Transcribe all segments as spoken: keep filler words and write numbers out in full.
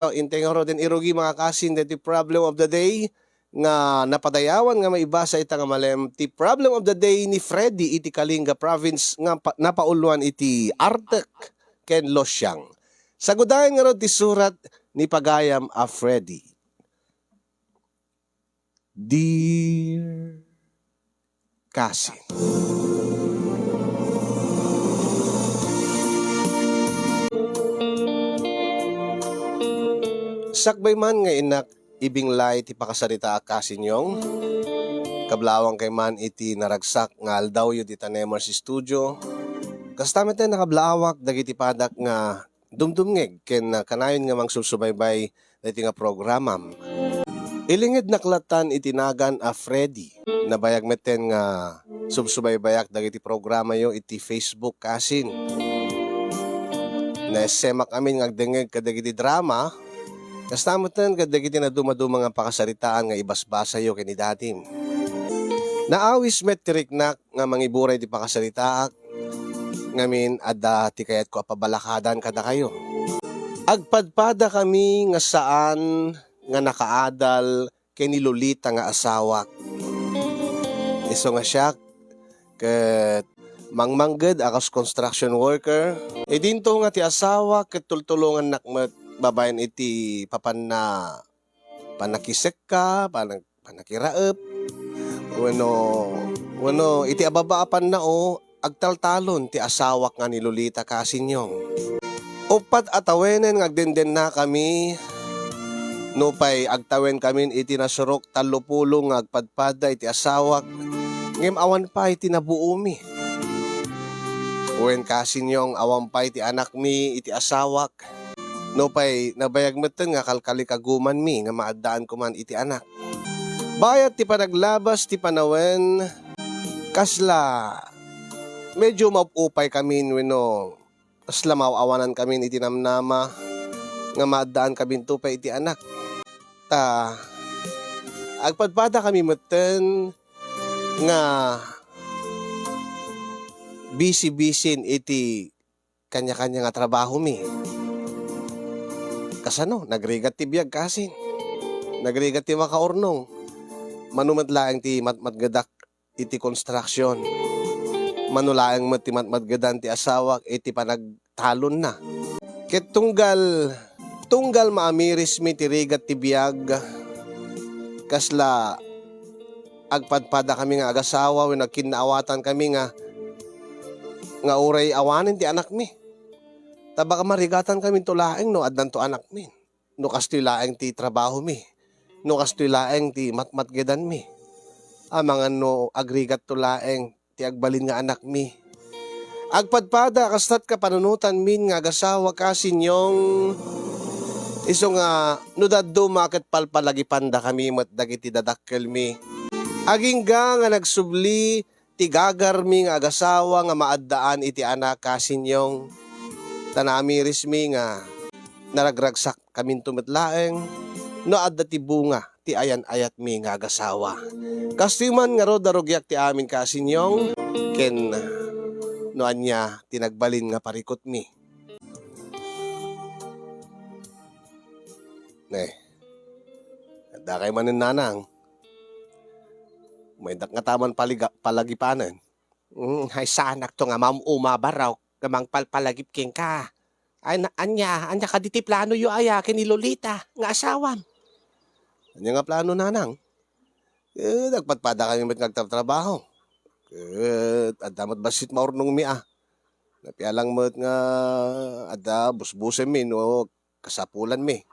Intay ngaruden irugi, mga kasin, daytoy problem of the day nga napadayawan nga maibasa ita nga malem, ti problem of the day ni Freddy iti Kalinga Province nga pa-, napauluan iti Artek ken Losiang. Sagudayen ngarud ti surat ni pagayam a Freddy. Dear Kasin. Sakbay man nga innak ibinglay ti pakasaritaak, Kasin Yong, kablaawankay man iti naragsak nga aldawyo dita Nemers Studio. Kasta met nakablawak dagiti padak nga dumdumngeg ken, ah, kanayon nga mangsubsubaybay daytoy nga programam. Ilingednak lattan iti nagan a Freddy. Nabayag metten nga subsubaybayak dagiti programayo iti Facebook, Kasin. Naessemak amin nga agdengngeg kadagiti drama, kasta metten kadagiti nadumaduma nga pakasaritaan nga ibasbasayo ken ni Dadim. Naawis met ti riknak nga mangiburay ti pakasaritaak, ngamin adda ti kayatko a pabalakadan kadakayo. Agpadpadakami nga saan nga nakaadal ken ni Lolita nga asawak. Isu nga siak ket mangmangged a kas construction worker. Idinto nga ti asawak ket tultulongannak met babaen iti papanna-, pannakisekka, panna-, pannakiraep, wenno, wenno iti ababa a pannao, agtaltalon ti asawak nga ni Lolita, Kasin Yong. Uppat a tawenen nga agdendennakami, nupay agtawenkamin iti nasurok tallopulo nga agpadpada iti asawak, ngem awan pay ti nabuomi. Wen, Kasin Yong, awan pay ti anakmi iti asawak. Nupay nabayag metten nga kalkalikagumanmi nga maaddaan koman iti anak. Bayat ti panaglabas ti panawen, kasla medyo maupupaykamin wenno kasla maaw-awanankamin iti namnama nga maaddaankaminto pay iti anak. Ta agpadpadakami metten nga bisi-bisin iti kanya-kanya nga trabahomi. Kasano, nagrigat ti biag, Kasin. Nagrigat ti makaurnong. Mano met laeng ti matmatgedak iti construction. Mano laeng met ti matmatgedan ti asawak iti panagtalonna. Ket tunggal, tunggal maamirismi ti rigat ti biag, kasla agpadpadakami nga agasawa wenno agkinnaawatankami nga, nga uray awanen ti anakmi. Ta baka marigatankaminto laeng no addanto anakmi, no kastoy laeng ti trabahomi, no kastoy laeng ti matmatgedanmi. Amangan no agrigatto laeng ti agbalin nga anakmi. Agpadpada, kastatka panunotanmin nga agasawa, Kasin Yong, isu nga no dadduma ket palpalagipandakami met dagiti dadakkelmi. Agingga nga nagsubli ti gagarmi nga agasawa nga maaddaan iti anak, Kasin Yong. Ta naamirismi nga naragragsakkaminto met laeng no adda ti bunga ti ayan-ayatmi nga agasawa. Kastoy man ngarud a rugiak ti amin, Kasin Yong, ken no ania ti nagbalin nga parikutmi. Ne, adda kay manen, nanang. Maydak nga taman paliga-, palagipanen. Mm, hay saanakto nga mam-uma, Barok, nga mangpalpalagip kenka. Ay, na-, ania, ania kadi ti planoyo aya ken ni Lolita nga asawam? Ania nga plano, nanang? Eh, nagpadpadakami met nga agtratrabaho. Ket adda met bassit maurnongmi a. Napialang met nga adda busbusenmi no kasapulanmi.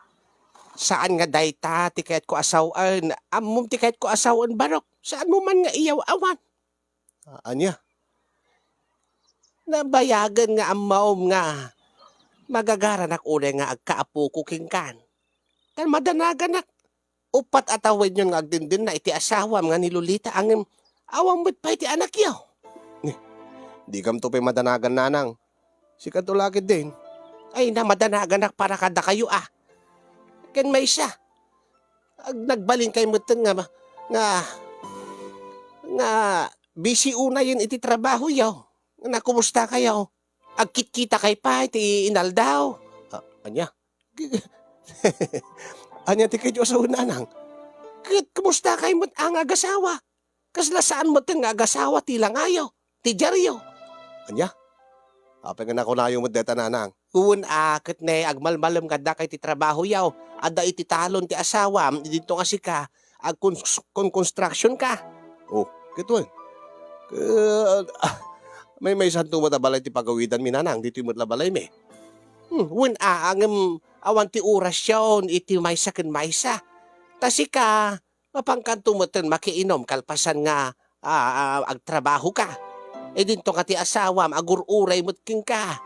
Saan nga dayta ti kayatko a sawen. Ammom ti kayatko a sawen, Barok. Saanmo man nga iyaw-awan. A-, ania? Nabayagen nga ammom nga magagaranak unay nga agkaapoko kenkan. Tan madanaganak. Uppat a tawenyon nga agdindenna iti asawam nga ni Lolita, ngem awan met pay ti anakyo. Ni, dikamto pay madanagan, nanang. Sikato la ketdin. Ay, na, madanaganak para kadakayo a. Ken maysa, ag-, nagbalin kay metten nga, nga, nga busy unayen iti trabahoyo. Nakumusta kayo? Agkitkita kay pay ti inaldaw? A-, ania? Ania ti kayatyo a sawen, nanang? Ket kumusta kay met a nga agasawa? Kasla saan met nga agasawa ti langayo, ti diaryo? Ania? Apay nga nakunayo met dayta, nanang? Wen a, ket ne, agmalmalem nga adda kay ti trabahoyo. Adda iti talon ti asawam, idinto nga sika, agkons-, kon-, construction ka. Oh, ket wen? Ket, ah, maymaysanto met a balay ti pagawidanmi, nanang, ditoy met la balaymi. Hmm, wen a, ngem awan ti orasyon iti maysa ken maysa. Ta sika, mapankanto metten makiinom kalpasan nga, ah, ah, agtrabahoka. Idinto nga ti asawam, agur-uray met kenka.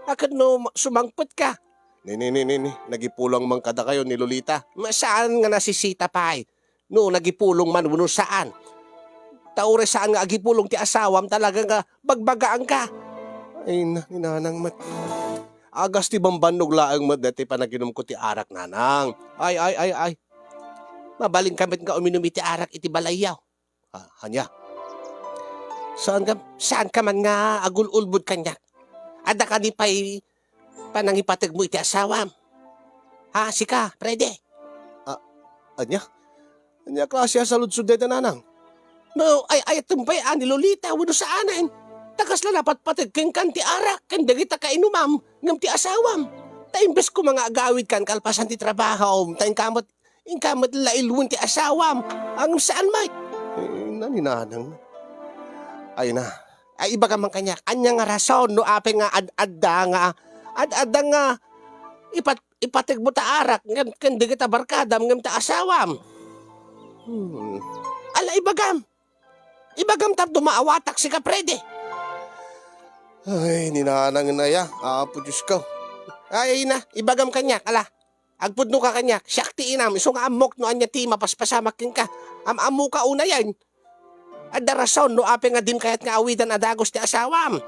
Aket no ma-, sumangpetka? Ni, ni, ni, ni, ni, nagipulong man kadakayo ni Lolita. Ma-, saan nga nasisita pay? No nagipulong man wenno saan? Ta uray saan nga agipulong ti asawam, talaga nga bagbagaanka. Ay, na, ni nanang met. Agas ti bambannog laeng met daytoy panaginumko ti arak, nanang. Ay, ay, ay, ay. Mabalinka met nga uminum iti arak iti balayyo. Ah, ania? Saanka, saanka man nga agul-ulbod kaniak? Adda kadi pay panangipategmo iti asawam? Ha, sika, Frede? Ah, ania? Ania klase a saludsod dayta, nanang? No, ay-ayatem pay a ni Lolita wenno saanen. Ta kasla napatpateg kenka ti arak ken dagita kainumam ngem ti asawam. Ta imbes koma nga agawidkan kalpasan ti trabahom, ta inka met, inka met la ilwen ti asawam. Ngem saan met? Eh, naninanang. Ay na. Ay, ibaga man kaniak, ania nga rason no apay nga ad-adda nga, ad-adda nga ipat-, ipategmo ta arak ngem ken dagita barkadam ngem ta asawam? Hmm. Ala, ibagam. Ibagam tapno maawatak sika, Frede. Ay, ni nanang aya, Apo Dios ko. Ay na, ibagam kaniak, ala. Agpudnoka kaniak, siak ti inam, isu nga ammok no ania ti mapaspasamak kenka. Am-ammoka unayen. Adda rason no apay nga dim kayat nga awidan a dagus ti asawam.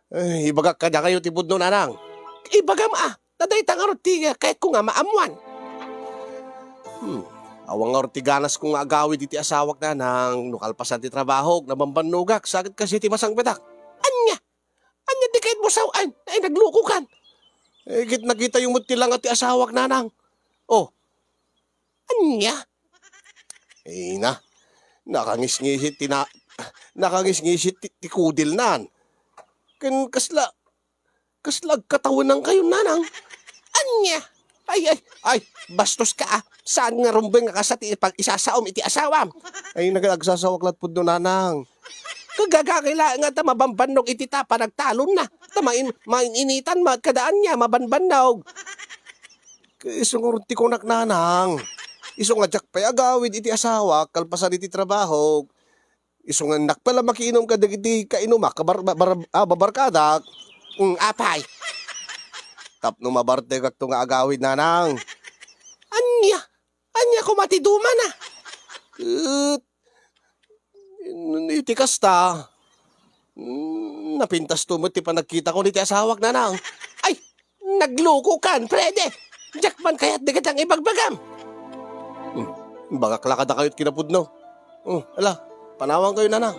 Ay, ibagak kadakayo ti pudno, nanang. Ibagam a, ta dayta ngarud ti kayatko nga maammoan. Hmm, awan ngarud ti ganasko nga agawid iti asawak, nanang, no kalpasan ti trabahok, nabambannogak, sakit kasi ti masangpetak. Ania? Ania ti kayatmo sawen? Ay, naglukokan. Eh, ket nakitayo met ti langa ti asawak, nanang. Oh. Ania? Eh, na. Nakangisngisit ti na-, nakangisngisit ti, ti kudilnan. Ken kasla, kasla agkatawenankayo, nanang. Ania? Ay, ay, ay, bastos ka, ah. Saan nga rumbeng nga kasta ti ipag-isasaom iti asawam? Ay, nag-, agsasawak lat pudno, nanang. Kagagaki laeng nga ta mabambannog iti tapa nagtalonna. Ta main-, main-initan met kada ania, mabambannog. Isu ngarud ti kunak, nanang. Isu nga diak pay agawid iti asawak, kalpasan iti trabaho. Isu nga innak pay la makiinum kadagiti kainumak, kabar-, bar-, ah, babarkadak. Mm, apay. Tapno mabartegakto nga agawid, nanang. Ania? Ania koma ti dumana? Ket, iti kasta, mm, napintasto met ti panagkitakon iti asawak, nanang. Ay, naglukokan, Frede. Diak man kayat dagiti ibagbagam. Hmm, bagak la kadakayo ti kinapudno. Hmm, ala, panawankayo, nanang.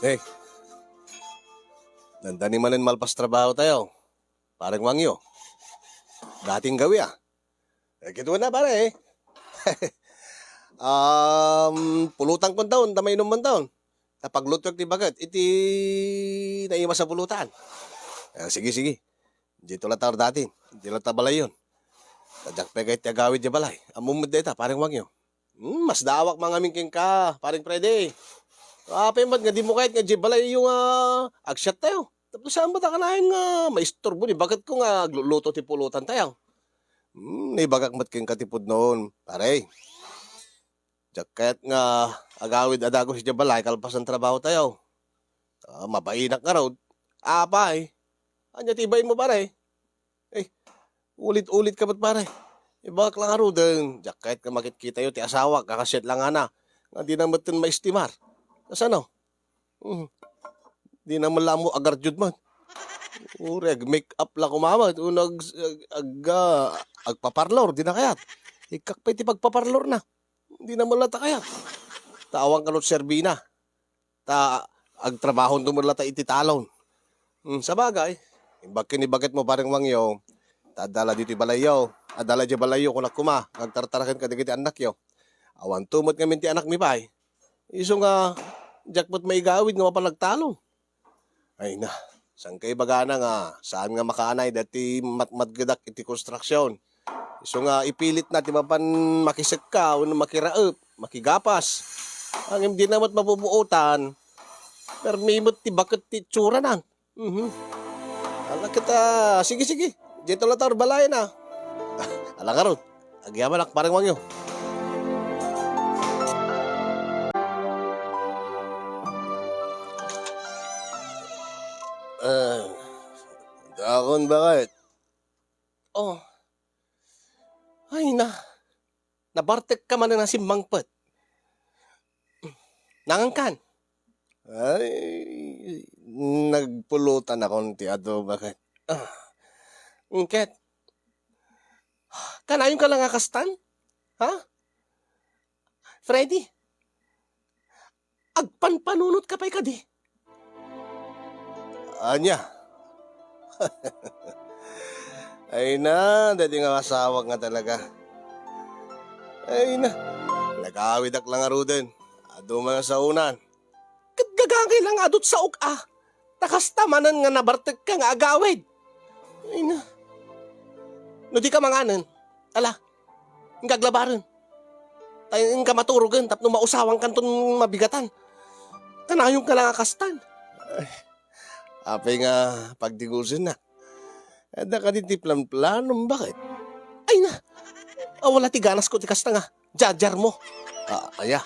Hey, dandani manen malpas trabaho tayo. Pareng Wangyo. Dating gawi, ah. Eh, kituan na, pare, eh. Um, pulutan kon taon, ta mainum man taon. Ta paglutuek ti baket, iti naimas a pulutan. Eh, sige, sige. Dito lang tayo dati. Dito lang ta balayon. Tadyak pe kay ti agawid di balay. Ammo met dayta, pareng Wangyo. Hmm, mas daawak mangamin kenka, pareng Frede. Apay met nga di mo kayat nga di balay yung, ah, agsiat tayo. Tapos saan ba ta kanayon nga maisturbo ni baket ko nga agluluto ti pulutan tayo? Hmm, naibagak met kenka ti pudnon, pare. Diak kayat nga agawid a dagus idiay balay kalpasan trabaho tayo. Ah, mabainak ngarud. Apay, ania ti ibain mo, pare? Eh, ulit-ulit ka met, pare. Ibagak la ngaruden, diak kayat nga makitkitayo ti asawak, kakasiat la nga na, nga dina metten maestimar. Kasano? Hmm. Dina met la ammo agardiod met. Uray, ag-make up la koma met, wenno ag-, ag-, ag-, ah, agpaparlor, dina kayat. Ikkak pay ti pagpaparlorna. Dina met latta kayat. Ta awan kano serbina. Ta agtrabahonto met latta iti talon. Hmm, sabagay, imbag ken ni baketmo, Pareng Wangyo, ta adda la ditoy balayyo. Adda la idiay balayyo, kunak koma, nga agtartaraken kadagiti annakyo. Awanto met ngamin ti anakmi pay. Isu nga, diak met maigawid nga mapan agtalon. Ay na, saan ka ibagana nga saan nga makaanay dati matmatgedak iti konstruksion? Isu nga ipilitna ti mapan makisekka wenno makiraep, makigapas. Ngem dina met mabubuotan, permi met ti baket ti itsurana. Mhm. Ala ket, ah, sige, sige. Diay latta balayen, ah. Ala ngarud, agyamanak, Pareng Wangyo. Ah, dakon, baket. Oh. Ay na. Nabartekka manen a simmangpet. Nangankan? Ay, nagpulutanakon ti adu, baket. Ah, ket, kanayonka la nga kastan? Ha? Freddy, agpanpanunotka pay kadi? Ania? Ay na, daydi nga asawak nga talaga. Ay na, nagawidak la ngaruden. Adu man a saonan. Ket gagangay la nga adut saok a. Ta kasta manen nga nabartekka nga agawid. Ay na. No dika manganen, ala, inka aglabaren. Ta inka maturogen tapno mausawankanton mabigatan. Kanayonka la nga kastan. Ay, apay nga pagdigusennak? Adda kadi ti planplanom, baket? Ay na! Awala ti ganasko ti kasta nga jajarmo. Ah, aya.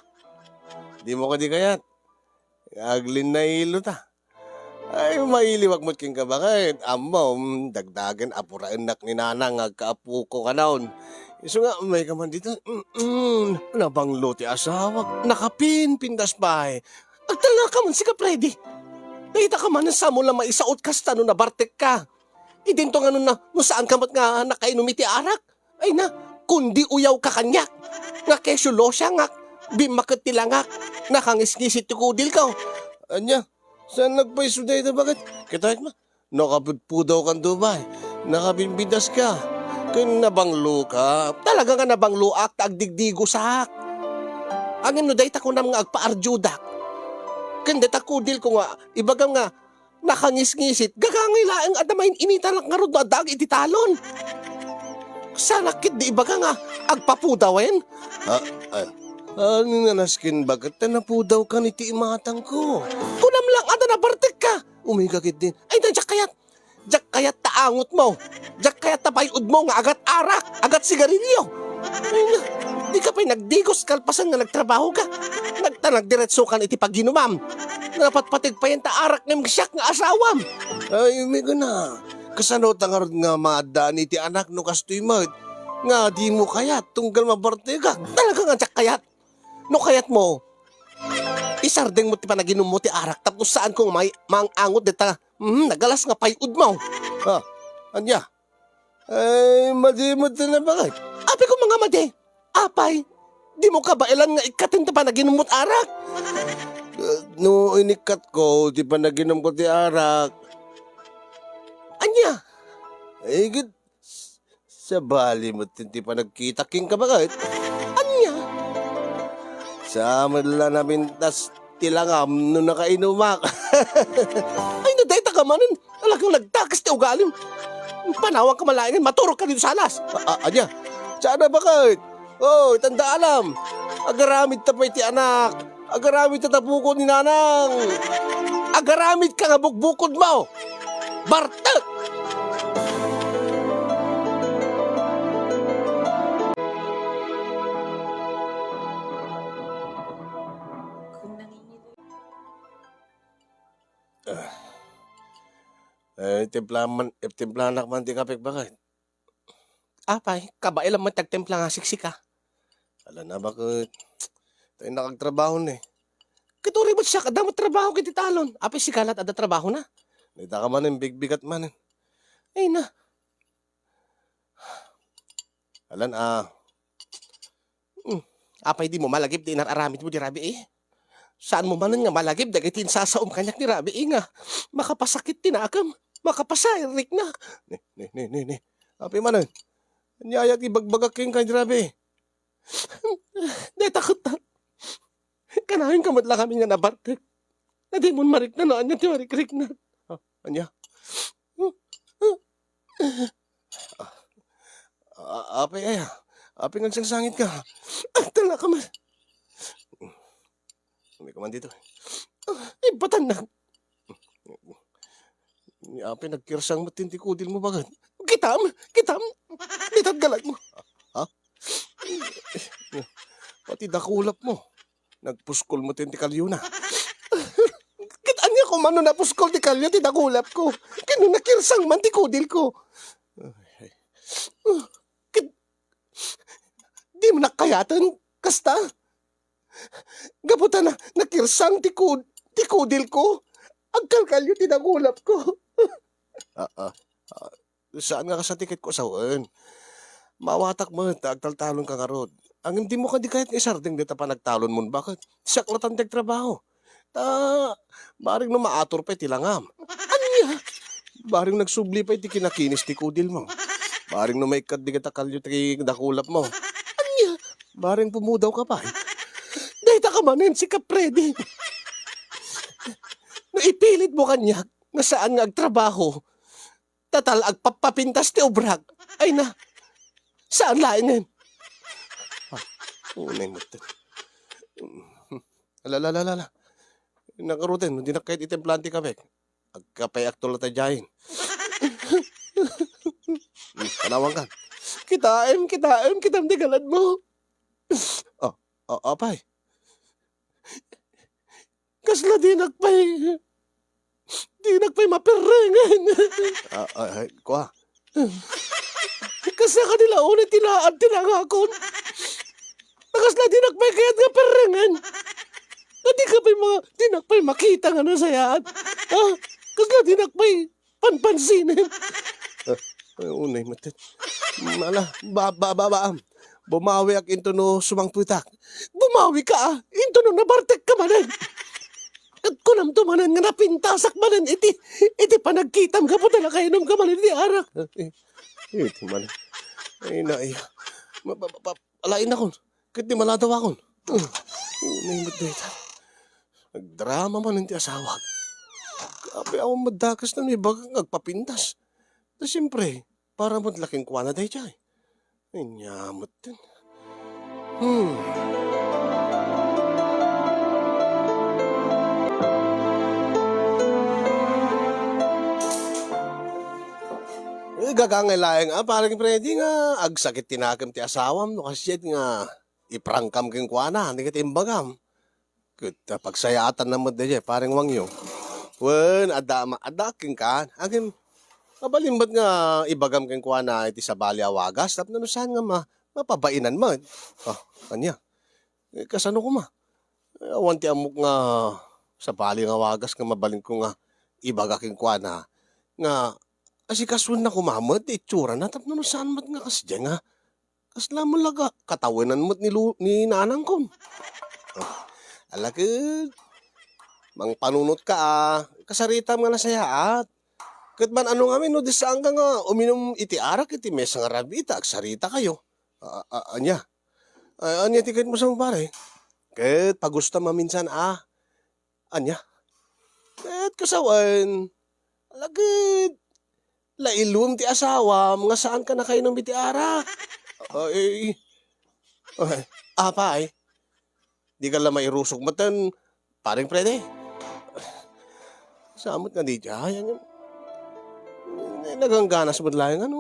Dimo kadi kayat? Aglinnailo ta. Ay, mailiwak met kenka, baket. Ammom, dagdagen apuraennak ni Nanang nga agkaapoko kanon. Isu nga, mayka man dita. Mm-mm. Nabanglo ti asawak. Nakapinpintas pay. Agtalnaka man sika, Freddy. Dayta ka man sa mo la maisaot kasta no nabartekka. Idinto nga no, no saanka met nga nakainom iti arak. Ay na, kundi uyawka kaniak. Nga kesyo losia nga, bimmaket ti langak. Nakangisngisit ti kudilko. Ania? Saan nagpaiso dayta, baket? Kita met. Nakapudpudawkanto pay. Nakabinbintaska. Ken nabangloka. Talaga nga nabangloak ta agdigdigosak. Ngem no dayta kunam nga agpaardiudak. Ken dayta kudilko nga ibagam nga nakangisngisit, gagangay laeng adda main-initanak ngarud no addaak iti talon. Saanak ketdi ibaga nga agpapudawen? Ah, ay. Ania nga nasken, baket, ta napudawkan iti imatangko? Kunam lang adda nabartekka. Umayka ketdin. Ay, na, diak kayat. Diak kayat ta angotmo. Diak kayat ta pay-udmo nga agat arak, agat sigarilyo. Ay na, dika pay nagdigos kalpasan nga nagtrabahoka. Nagta nagdiretsokan iti paginumam. Napatpateg payen ta arak ngem siak nga asawam. Ay, umigana. Kasano ta ngarud nga maaddaan iti anak no kastoy met nga dimo kayat tunggal mabartekak? Talaga nga diak kayat. No kayatmo, isardengmo ti panaginummo ti arak tapno saanko nga may-, maang-angot dita, mhm, nagalas nga pay-udmo. Ah, ania? Ay, madi met ti nabangat. Apay ko nga madi? Apay, dimo kabaelan nga ikkaten ti panaginummo't arak? Ah, no inikkatko ti panaginumko ti arak. Ania? Ay, gid, sabali met ti panagkitak kenka, baket. Ania? Sa met la nabintas ti langam no nakainumak. Ay, no dayta ka manen, talagang nagdakes ti ugalim. Panawanka man laengen, maturogka ditoy salas. A-, a-, ania? Saan a, baket? Oh, itanda alam. Agaramid ta pay ti anak. Agaramid ta tapukon ni Nanang. Agaramid ka nga bukbukodmo. Bartek! Ah. Eh, timplaman, eh, timplanak man ti kape, baket. Apay, kabaelan met ti agtimpla nga siksika. Ala na, baket. Tay nakagtrabaho ni. Ket uray met siak, adda met trabaho iti talon. Apay sika lat adda trabahona? Dayta ka manen, bigbigat manen. Ay na. Alan, ah. Hmm. Apay dimo malagip ti inar-aramidmo di rabii? Saanmo manen nga malagip dagiti insasaom kaniak ni rabii nga makapasakit ti nakem, makapasarikna. Ni, ni, ni, ni, ni. Apay manen? Ania aya ti ibagbagak kenka ni rabii? Dayta ket ta. Kanayon ka met la ngamin nga nabartek. Nga dimon marikna no ania ti marikrikna. Ah, ania? Ah, ah, apay aya? Apay nga agsangsangit ka? Ay, tala ka man. Umay ka man dito. Ah, ibatannak. Ni apay nagkirsang met ti kudilmo baket. Kitam, kitam. Dita ti galagmo. Ha? Pati dakulapmo. Nagpuskol met ti kalyona. Ket ania koma no napuskol ti kalyo ti dakulapko? Ket no nakirsang man ti kudilko? Ket dimo nakkayaten kasta? Gapu ta na, nakirsang ti kud-, ti kudilko. Agkalkalyo ti dakulapko. Ah, ah, ah, saan nga kasta ti ket ko sawen. Maawatak met ta agtaltalon ka ngarud. Ngem dimo kadi kayat nga isardeng dita panagtalonmon, baket? Siak latan ti agtrabaho. Ta, bareng no maator pay ti langam. Ania? Bareng nagsubli pay ti kinakinis ti kudilmo. Bareng no maikkad dagita kalyo ti dakulapmo. Ania? Bareng pumudaw ka pay. Dayta ka manen, sika, Freddy. No ipilitmo kaniak nga saan nga agtrabaho, ta tala agpapapintas ti obrak. Ay na, saan laengen. Ah, unay met. Ala, ala, ala, ala. Nakaruten, no dinak kayat itimplahan ti kape. Agkapeak to latta diayen. Hmm, panawanka. Kitaem, kitaem, kitam ti galadmo. Ah, ah, apay. Kasla dinak pay, dinak pay maperrengen. Ah, ah, ay, kua. Kasla kadi la unay ti naad ti nangakon. Kasla dinak pay kayat nga perrengen. Nga dika pay ma-, dinak pay makita nga nasayaat. Ha? Kasla dinak pay panpansinen. Ah, ay, unay met. Ala, ba, ba, ba, ba, am. Bumawiak intono sumangpetak. Bumawika, ah. Intono nabartek ka manen. Ket kunamto manen nga napintasak manen iti, iti panagkitam gapu ta nakainum ka manen iti arak. Ah, eh, iti manen. Ay, na, ay. Ma-, pa-, pa-, pa-, alain akon. Ket di maladawakon. Uh, unay met dayta. Nagdrama manen ti asawak. Apay awan met dakes no ibagak nga agpapintas. Ta siempre, para met la kenkuana daydiay. Ania met ten. Hmm. Eh, gagangay laeng, ah, Pareng Freddy, nga agsakit ti nakem ti asawam no kasdiay nga iprangkam kenkuana, dagiti imbagam. Ket, ah, pagsayaatanna met daydiay, Pareng Wangyo. Wen, adda ma-, adda kenka. Agim, mabalin met nga ibagam kenkuana iti sabali a wagas, tapno no saan nga ma-, mapabainan met. Ah, ania? Eh, kasano koma? Eh, awan ti ammok nga sabali nga wagas nga mabalinko nga ibaga kenkuana nga asikasuenna koma met ti itsurana tapno no saan met nga kasdiay nga kasla met la ka-, katawenan met ni lu-, ni nanangkon. Ah, ala ket, mangpanunotka, ah, kasaritam nga nasayaat. Ket man-ano ngamin no di saanka nga uminum iti arak iti mesa nga rabii ta agsaritakayo. A-, a-, ania? A-, ania ti kayatmo sa pare? Ket pagustam maminsan, ah. Ania? Ket kasawen, ala ket lailuem ti asawam nga saanka nakainum iti arak. Ay, ay, apay, dika la mairusog met ten, Pareng Freddy. Saan met nga daydiay, ania? Eh, nagangganas met laeng, ano,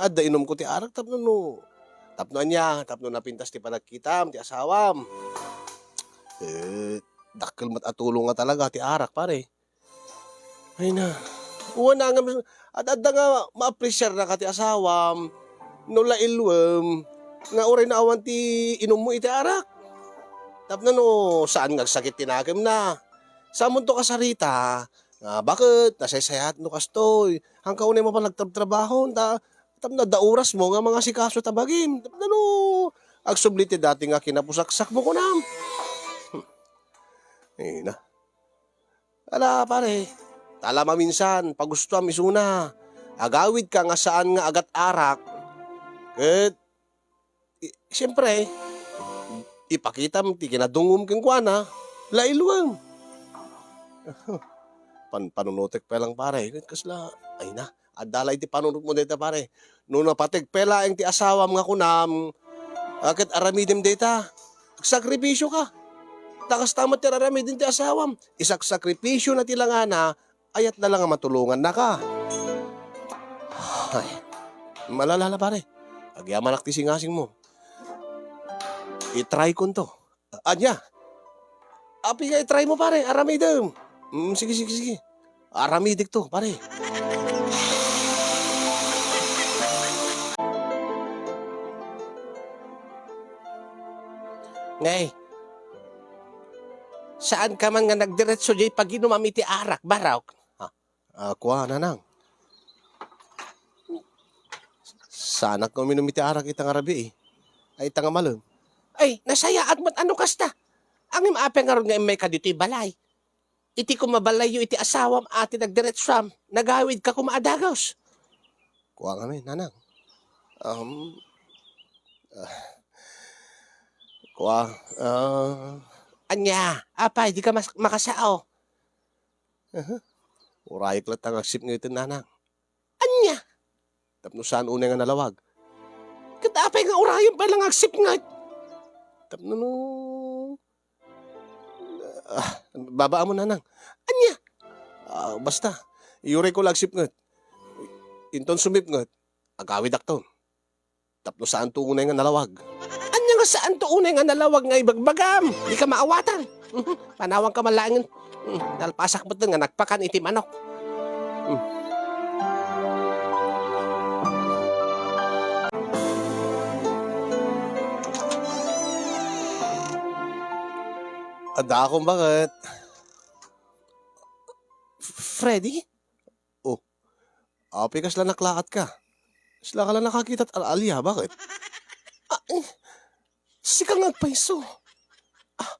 adda inumko ti arak tapno no, tapno ania, tapno napintas ti panagkitam ti asawam. Eh, dakkel met a tulong nga talaga ti arak, pare. Ay na. Wen, ngem ad-adda nga maapresiarnaka ti asawam no lailuem nga uray no awan ti inummo iti arak. Tapno no saan nga agsakit ti nakemna. Saanmonto kasarita nga baket nasaysayaat no kastoy. Haanka unay mapan agtrabtrabahon ta tapno adda orasmo nga mangasikaso ta bagim. Tapno no Agsubli ti dati nga kinapusaksakmo, kunam. Ay na. Ala, pare, ta la maminsan, pagustoam isuna. Agawidka nga saan nga agat-arak. Ket, i-, siyempre, ipakitam ti kinadungom kenkuana, lailuem. Pan-, panunotek pa lang, pare. Ket kasla, ay na. Adda la iti panunotmo dayta, pare. No napategpe laeng ti asawam nga kunam, a, ket aramidem dayta, agsakripisio ka. Ta kasta met ti aramiden ti asawam. Isaksakripisio na ti langana, ayat na lang a matulongan naka. Ay, malala, pare. Agyamanak ti singasingmo. I-try konto. Ania? Apay nga i-try mo, pare, aramidem. Mm, sige, sige, sige. Aramidek to, pare. Ngay, saan ka man nga nagdiretso jay paginumam iti arak, barok? Ah, kua, nanang. Saanak nga uminum iti arak ita nga rabii, eh. Ay, ita nga malem. Ay, nasayaat met a no kasta. Ngem apay ngarud nga immayka ditoy balay? Iti koma balayyo iti asawam a ti nagdiretsuam, nagawidka koma a dagus. Kua ngamin, nanang. Um, ah, kua, ah, Ania, apay, di ka mas-, makasao? Aha. Urayek latta nga agsipngeten, nanang. Ania? Tapno saan unay nga nalawag. Ket apay nga urayem pay lang nga agsipnget? Tapno no, ah, babaamon, nanang. Ania? Ah, basta, iyurayko la agsipnget. Inton sumipnget, agawidakton. Tapno saanto unay nga nalawag. Ania nga saanto unay nga nalawag nga ibagbagam? Di ka maawatan. Panawanka man laengen. Hmm, nalpasak met nga nagpakan iti manok. Hmm. Adda akong baket. F-, Freddy? Oh, apay kasla naklaatka? Kasla ka la nakakita ti al-alia, baket? Ah, eh, sika nga agpayso. Ah,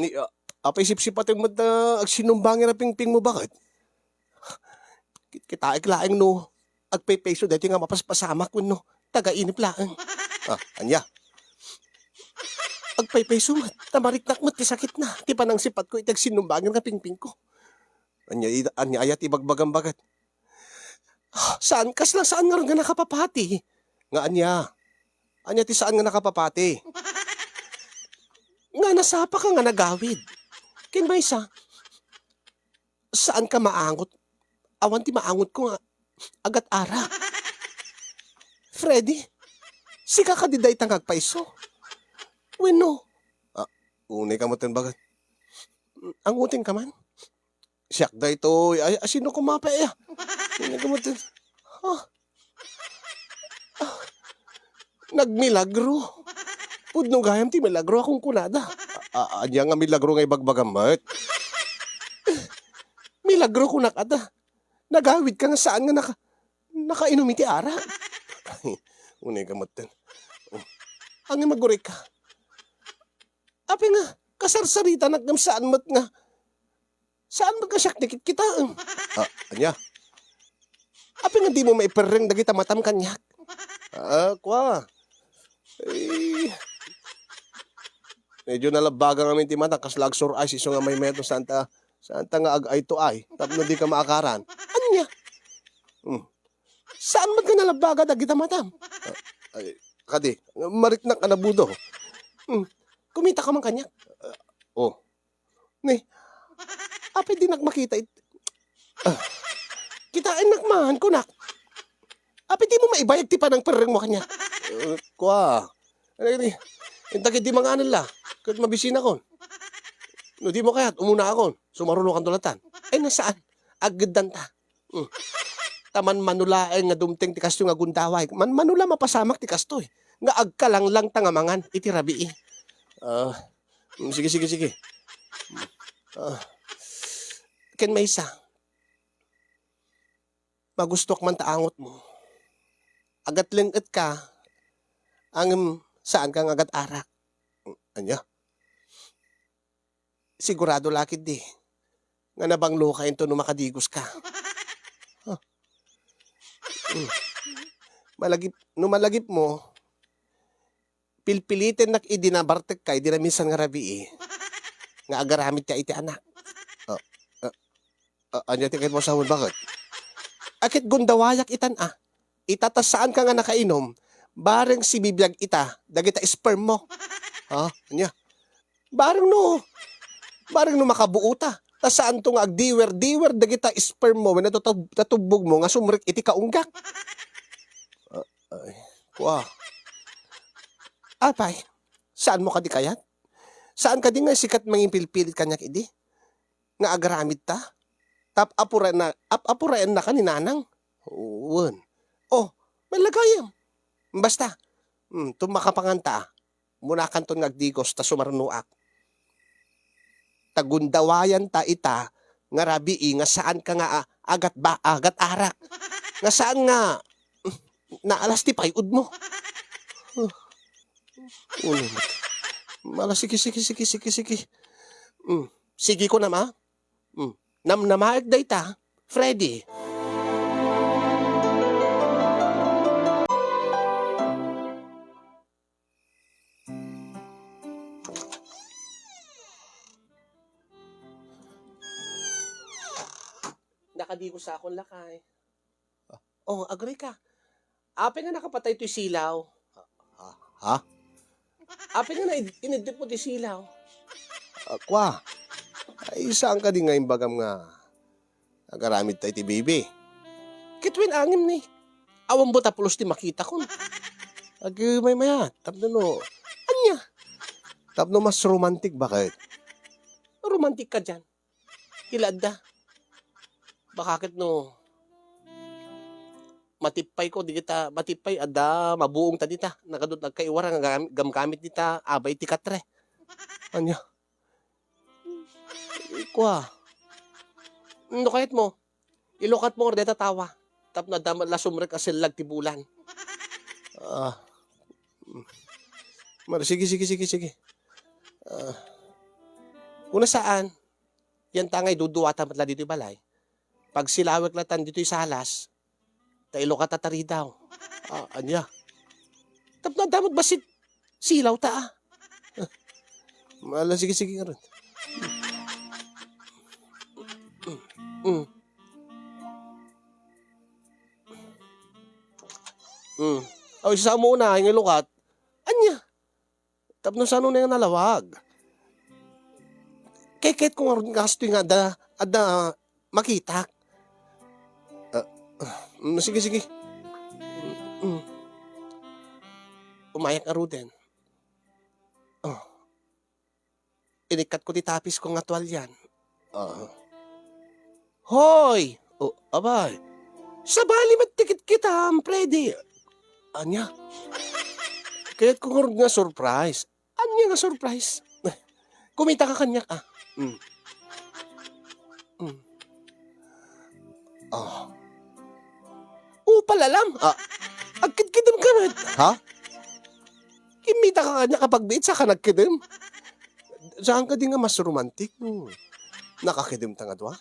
ni, ah, apay sipsipatem met, ah, agsinumbangen a pingpingmo, baket? Kit-, kitaek laeng no agpaypayso daytoy nga mapaspasamak wenno taga-inip laeng. Ah, ania? Agpaypayso met, ta mariknak met ti sakitna, ti panangsipatko iti agsinumbangen nga pingpingko. Ania ida-, ania aya ti ibagbagam, baket? Saan, kasla saan ngarud nga nakapapati? Nga ania? Ania ti saan nga nakapapati? Nga nasapaka nga nagawid. Ken maysa, saanka maangot. Awan ti maangotko nga agat-arak. Freddy, sika kadi dayta nga agpayso? Wenno? Ah, unay ka met, baket. Angotenka man? Siak daytoy. Ay, asino koma pay, ah? Unay ka met. Ha? Ah, nagmilagro. Pudno gayam ti milagro a kunkunada. A-, a-, ania nga milagro nga ibagbagam met? Milagro kunak ata. Nagawidka nga saan nga naka-, nakainom iti arak. Unay ka met. Oh. Ngem agurayka. Apay nga, kasarsaritanak ngem saan met nga, saan met nga siak ti kitkitaem? Ah, ania? Apay nga dimo maiperreng dagita matam kaniak? Ah, kua. Eh, medyo nalabbaga ngamin ti matak, kasla agsur-ice isu nga maymayat, saanta, saanta nga ag-eye to eye, tapno dika maakaran. Ania? Hmm. Saan met nga nalabbaga dagita matam? Ah, ay, kadi, mariknak a nabudo. Hmm. Kumitaka man kaniak? Ah, oh. Ni, apay dinak makita it-, ah, kitaennak man, kunak. Apay dimo maibayag ti panangperrengmo kaniak? Eh, kua. Ano ini? Inta ketdi manganella. Ket mabisinakon. No dimo kayat, umunaakon. Sumarunokanto latan. Ay, nga saan? Aggeddanta. Hmm. Ta manmano laeng nga dumteng ti kastoy nga gundaway. Manmano la mapasamak ti kastoy nga agkalanglangta nga mangan iti rabii. Ah, mm, sige, sige, sige. Ah. Ken maysa, magustuak man ta angotmo. Agatleng-etka, ngem Saanka nga agat-arak. Ania? Sigurado la ketdi nga nabangloka inton no makadigoska. Huh. Mm. Malagip-, no malagipmo, pilpilitennak idi nabartekka idi naminsan nga rabii nga agaramidka iti anak. Ah, ah, ah, ania ti kayatmo a sawen, baket? Ket gundawayak itan a. Ita ta saanka nga nakainum, bareng sibibiag ita dagita sperm mo. Ha? Ania? Bareng no, bareng no makabuota. Ta saanto nga agdiwer-diwer dagita sperm mo wenno tatu-, tatubbogmo nga sumrek iti kaunggak. Ah, ay, kua. Apay, saanmo kadi kayat? Saan kadi nga sika ti mangipilpilit kaniak idi nga agaramidta? Tap-, apuraenna-, ap-, apuraennaka ni nanang? Wen. Oh, malagayam. Basta, mm, tumakapanganta, munakanton nga agdigos ta sumarnoak. Ta gundawayanta ita nga rabii nga saanka nga a-, agat ba-, agat-arak. Nga saan nga, mm, naalas ti pay-odmo. Huh. Ulo. Mala, sige, sige, sige, sige, sige. Mm. Sige ko na, ma. Mm. Namnamaek dayta, Freddy. Nakadigos akon, lakay. Oh, agree ka. Apay nga nakapatay toy silaw? Ha? Ha? Apay nga na-, iniddep mo ti silaw? Ah, kwa. Ay, saan kadi nga imbagam nga agaramid ta iti bibi? Ket wen angem ni. Awan buta pulos ti makitakon. Ag, maymayat. Tapno no, ania? Tapno mas romantic, baket? Romantic ka diyan. Ila adda. Baka ket no matippay ko, di kita matippay, adda mabuong ta dita. Nagadu't nagkaiwara nga gam-, gamgamit dita, abay ti katre. Ania? Kua. No kayat mo, ilukat mo nga deta tawa. Tapno adda met la sumrek a sellag ti bulan. Ah. Mar-, sige, sige, sige, sige. Ah. Kuna saan? Yan ta nga iduduata met la ditoy balay. Pagsilawek latan ditoy salas, ta ilukat ta taridaw. Ah, ania? Tapno adda met bassit silaw ta, ah. Mala, sige, sige, ngarud. Mm. Mm. Aw, isa mo na, nga ilukat. Ania? Tapno saan unay nga nalawag? Kayatko ngarud nga kastoy nga adda, adda makitak. Ah, mm, sige, sige. Mm. Umayak ngaruden. Oh. Inikkatko ti tapisko nga tualian. Ah. Hoy! Oh, abay. Sabali met ti kitkitam, Freddy. Ania? Kayatko ngarud nga surprise. Ania nga surprise? Kumita ka kaniak, ah. Mm. Mm. Ah. Upal alam. Ah. Agkidkidem ka met. Ha? Kimmita ka kaniak a pagbiit, saka nagkidem. Saan kadi nga mas romantic? Hmm. Nakakidem ta nga dua?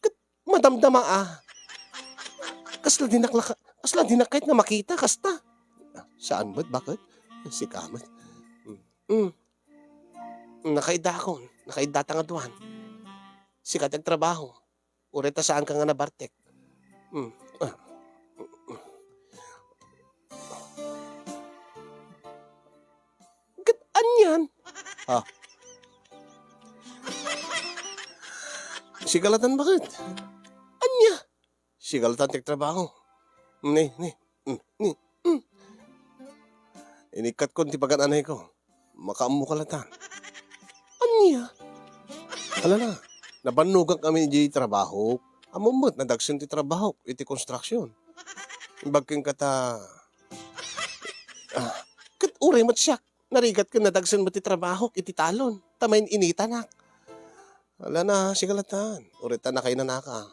Ket madamdama, ah. Kasla dinak la-, kasla dinak kayat nga makita, kasta. Saan met, baket? Sika met. Mm. Mm. Nakaidakon, nakaidata nga duan. Sika ti agtrabaho. Uray ta saanka nga nabartek. Mm. Ah. Ket anian? Ah. Sigalatan, baket? Ania? Sigalatan ti trabaho. Ni, ni. Mm, ni. Mm. Inikkatkon ti pagan-anayko. Makaammo ka latan. Ania? Ala na, nabannogak amin idiay trabahok. Ammom met, nadagsen ti trabahok iti construction. Imbag kenka ta, ah, ket uray met siak, narigat ken nadagsen met ti trabahok iti talon, ta main-initanak. Ala na, sigalatan. Uray ta nakainanaka.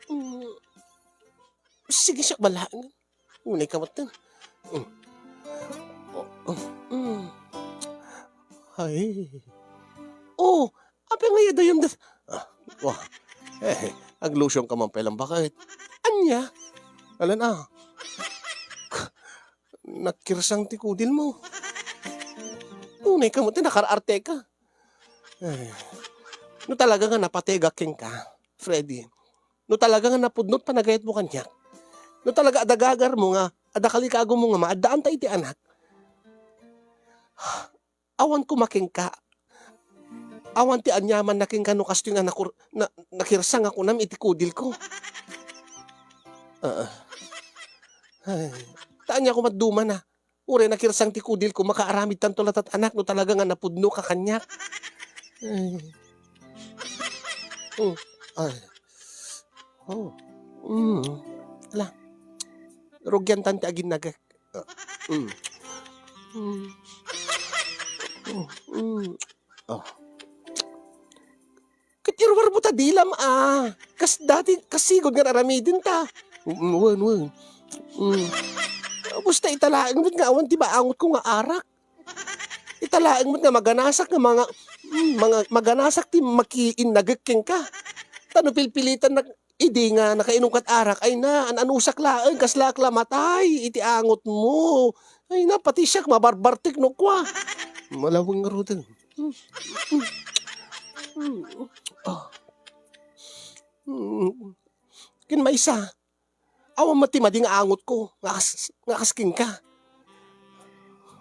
Mm, sige siak balaan. Unay ka met. Mm. Ay. Oh, apay nga adayon da-, ah, wah. Eh, aglotion ka man pay lang baket. Ania? Alan, ah. Nakirsang ti kudil mo. Unay ka mo, ti nakar-arte ka. Ay. No talaga nga napategak kenka, Freddy. No talaga nga napudno ti panagayat mo kaniak. No talaga adda gagar mo nga, adda kalikago mo nga maaddaan ta iti anak. Awan koma kenka. Awan ti aniamanna kenka no kastoy nga nakur-, na-, nakirsang a kunam iti kudil ko. Ah. Ay, ta ania koma ti dumana? Uray nakirsang ti kudil ko, makaaramidtanto latta ti anak no talaga nga napudno ka kaniak. Ay. Oh, ay. Oh. Mm. Ala. Rugiantan ti aginnagek. Ah, mm. Mm. Oh, mm. Oh. Ket iruarmo ta dilam a. Kas dati, kas sigud nga aramidenta. Mm, wen, wen. Mm. Basta ita laeng met nga awan ti maangotko nga arak. Ita laeng met nga maganasak nga mga, mm, mga, maganasak ti makiinnagek kenka. Ta no pilpilitan nak-, idi nga nakainumkat arak, ay na, an-anusak laeng, kasla ak la matay iti angotmo. Ay na, pati siak, mabarbartek no kua. Malaweng ngaruden. Mm. Ah. Mm. Ken maysa, awan met ti madi nga angotko, nga kas-, nga kas kenka.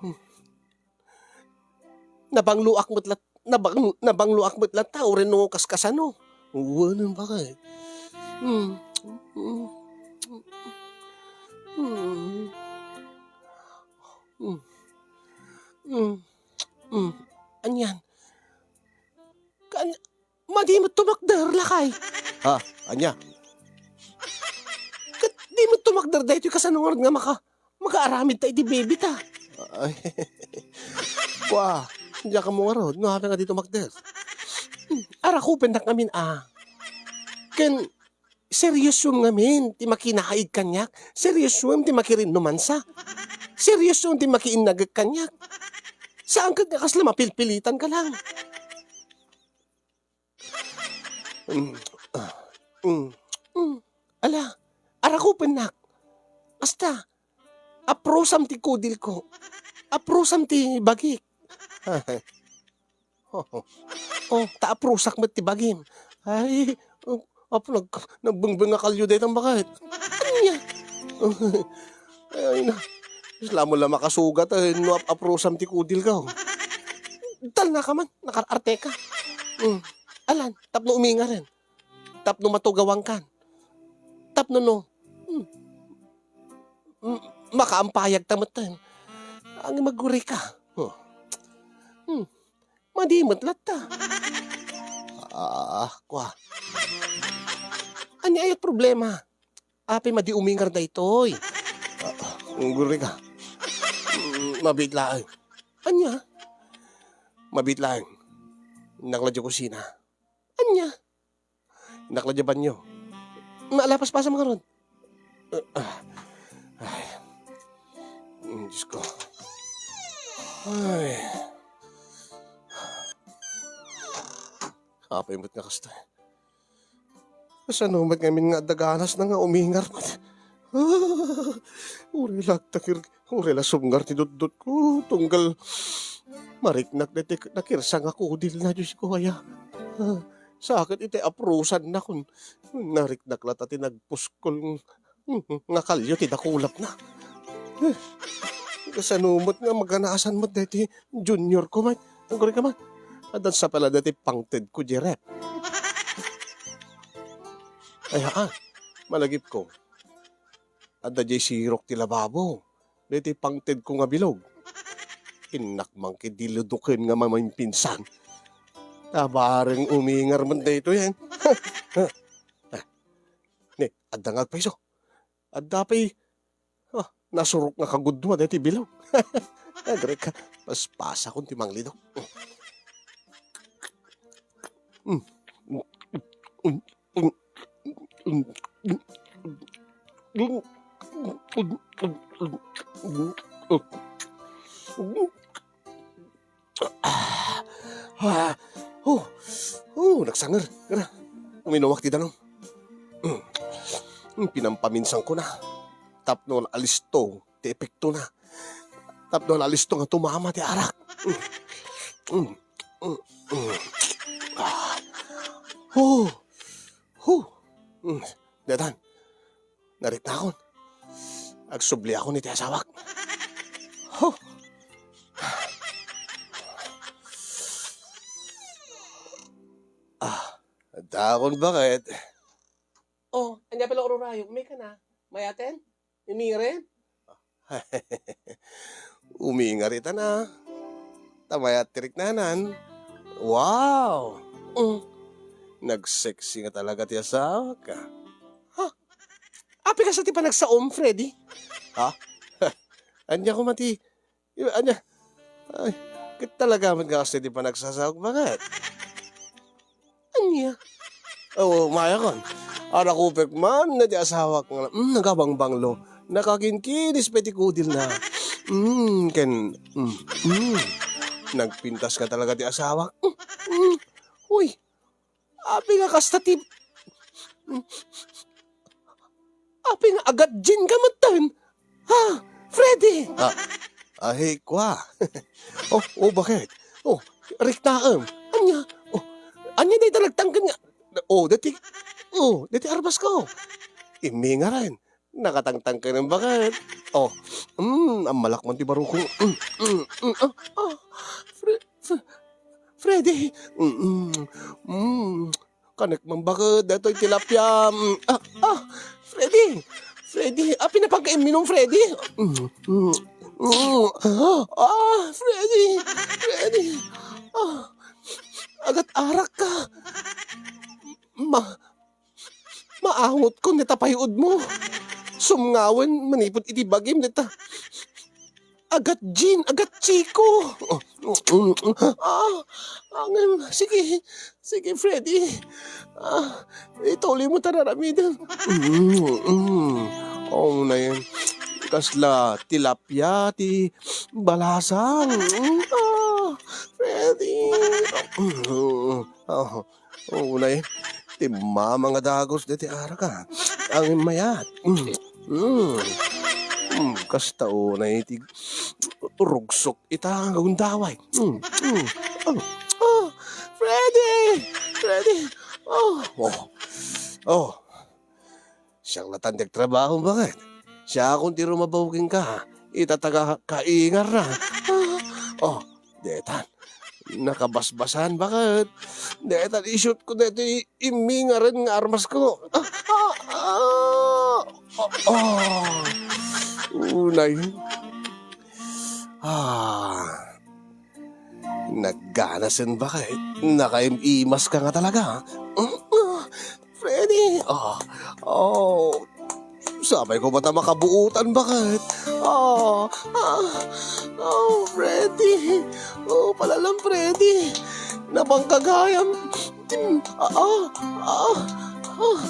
Hmm. Nabangloak met lat-, nabang-, nabangloak met latta, uray no kaskasano. Wen, bakay. Hmm. Hmm. Hmm. Hmm. Hmm. Hmm. Anian? Kan-, madi met tumakder, lakay. Ha? Ania? Ket di met tumakder daytoy kasano ngarud nga maka-, makaaramid ta iti baby ta. Ay. Kua, diak ammo ngarud, no apay nga di tumakder? Hmm, arakupennak ngamin a. Ken seriosom ngamin ti makinaig kaniak, seriosom ti makirinnumansa, seriosom ti makiinnagek kaniak. Saan ket nga kasla mapilpilitan ka lang. Mm, ah, mm, mm. Ala, arakupennak. Asta, aprusam ti kudil ko. Aprusam ti bagik. Oh, ta aprusak met ti bagim. Ay, oh, apo, nag-, nagbengbeng nga kalio daytan baket. Ania? Ay, na. Isla mo la makasugat, eh, no ap-, aprusam ti kudil ka, oh. Talna ka man, nakar-arte ka. Mm. Alan, tapno umingaren. Tapno matugawangkan. Tapno no, mm, mm, makaampayag ta metten. Ang maguri ka. Oh. Hmm. Madi met latta. Ah, kua. Ania aya ti problema? Apay madi umingar daytoy? Ah, guri ka. Mm, mabiit laeng. Ania? Mabiit laeng. Innak la diay kusina. Ania? Innak la diay banyo. Ala, paspasam ngarud. Ah, ay. Mm, Diyos ko. Ay. Apay met nga kasta. Kasano met ngamin nga adda ganasna nga umingar met? Ah, uray la agtakir, uray la sumngar ti dutdotko, tunggal mariknak daytoy nakirsang a kudilna, Diyos ko, aya. Ah, sakit iti aprusannakon. Nariknak latta ti nagpuskol nga kalio ti dakulapna. Eh, kasano met nga maganasan met daytoy junior ko met? Aguri ka man. Addan sa pala daytoy pangted ko, Jerep. Ay, haan. Malagip ko. Adda diay sirok ti lababo. Daytoy pangted ko nga bilog. Innak man ket diluduken nga mamainpinsan. Tabareng umingar man daytoy, eh. Ah, ni, adda nga agpayso. Adda pay, ah, nasurok nga kagudua daytoy bilog. Agri ka, paspasakon ti manglidok. Mm. Ah, oh, oh, nagsanger. Tara, uminumak ti danum. Mm. Mm, pinampaminsangko na. Tapno alisto ti epektona. Tapno alisto nga tumama ti arak. Mm. Mm. Mm. Mm. Ah. Oh. Huh. Mm. Daytan. Nariknakon. Agsubliakon iti asawak. Huh. Ah, addaakon baket. Oh, ania pala ururayo? Umika na. Mayaten? Umiren? Umingar ita na. Ta mayat ti riknanan. Wow! Mm. Nagsexy nga talaga ti asawak, ah. Ha? Apay kasta ti panagsaom, Freddy? Ha? Ania koma ti, ania? Ay, ket talaga met nga kasta ti panagsasaok, baket. Ania? Oh, mayakon. Arakupek man na ti asawak nga, mm, nagabangbanglo. Nakakinkinis pay ti kudilna. Mm, ken, mm, mm. Nagpintas nga talaga ti asawak. Mm, mm. Uy, apay nga kasta ti, mm, apay nga agadjin ka metten? Ha? Freddy! Ah, ahi, kua. Oh, oh, baket? Oh, riknaem. Ania? Oh, ania dayta nagtangken nga? Oh, dati, oh, dati armasko. Immi nga ren. Nakatangtangken baket. Oh, mm, ammalak man ti barukong. Mm, mm, mm, ah, ah, Fre-, Fre-, Freddy. Mm, mm, mm. Kanek man baket daytoy tilapia. Mm, ah, ah, Freddy! Freddy! Ah, pinapanka imminum, Freddy! Mm, mm, mm. Ah, Freddy! Freddy! Ah, agat arak ka! Ma-, maangot ko neta payuod mo. Sumngawen manipud iti bagim neta. Agat Jean, agat Chico. Ah, angem, sige, sige, Freddy. Ah, ituloy mo ta aramidem. Mm, mm. Oh, na yan. Kasla tilapia ti balasang. Mm, ah, Freddy. Mm, oh. Oo, unay. Timmama nga dagus deti araka. Ang mayat. Mm. Mm. Mm. Kasta unay ti rugsok ita nga gundaway. Mm. Mm. Oh. Oh, Freddy! Freddy! Oh. Oh. Oh. Siak latan ti agtrabaho, baket? Siakon ti rumabaw kenka ita taga kaingarna. Ah, oh, detan. Nakabasbasan, baket? Detan, i-shoot ko deti immi nga ren nga armasko. Ah, ah, ah, ah. Unay. Ah. Nagganasen, baket? Nakaim-imas ka nga talaga. Mm, ah. Freddy! Oh, oh, sapay ko ba ta makabuutan, baket? Oh, ah, oh, Freddy! Oh, palalam, Freddy! Napangkagayam! Tim-, ah, ah, ah, ah.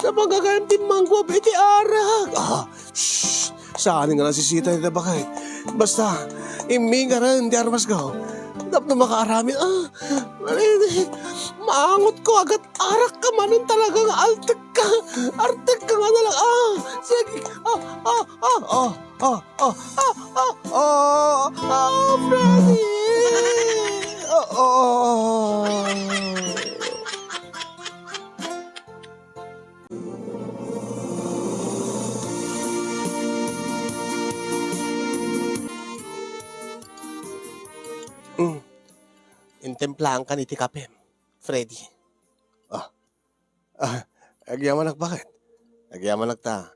Napangkagayam timmangguab iti arak! Ah, shh! Saan nga nasisita iti baket? Basta, immi nga ren ti armasko. Tapno makaaramid, ah, Freddy, maangot ko, agat arak ka manen talaga nga altek ka. Artek ka nga nala-, ah, sige, ah, ah, ah, ah, ah, ah, ah, ah, ah, ah, Freddy. Ah, ah. Mm. Intimplaankan iti kapem, Freddy. Ah. Ah, agyamanak, baket? Agyamanak ta.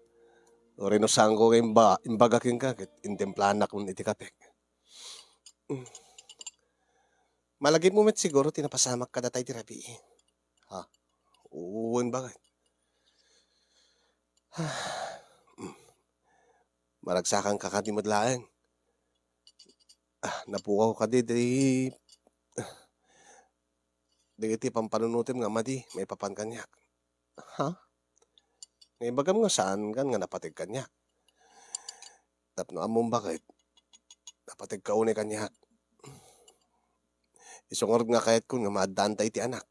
Uray no saanko nga imba-, imbaga kenka ket intimplaannak iti kapek. Mm. Malagipmo met siguro ti napasamak kadata iti rabii. Ha? Wen, baket? Mm. Maragsakanka kadi met laeng. Ah, napukaw kadi di, ah, dagiti pampanunotem nga madi maipapan kaniak. Ha? Nga ibagam nga saankan nga napateg kaniak. Tapno ammom, baket, napateg ka unay kaniak. Isu ngarud nga kayatkon nga maaddaanta iti anak.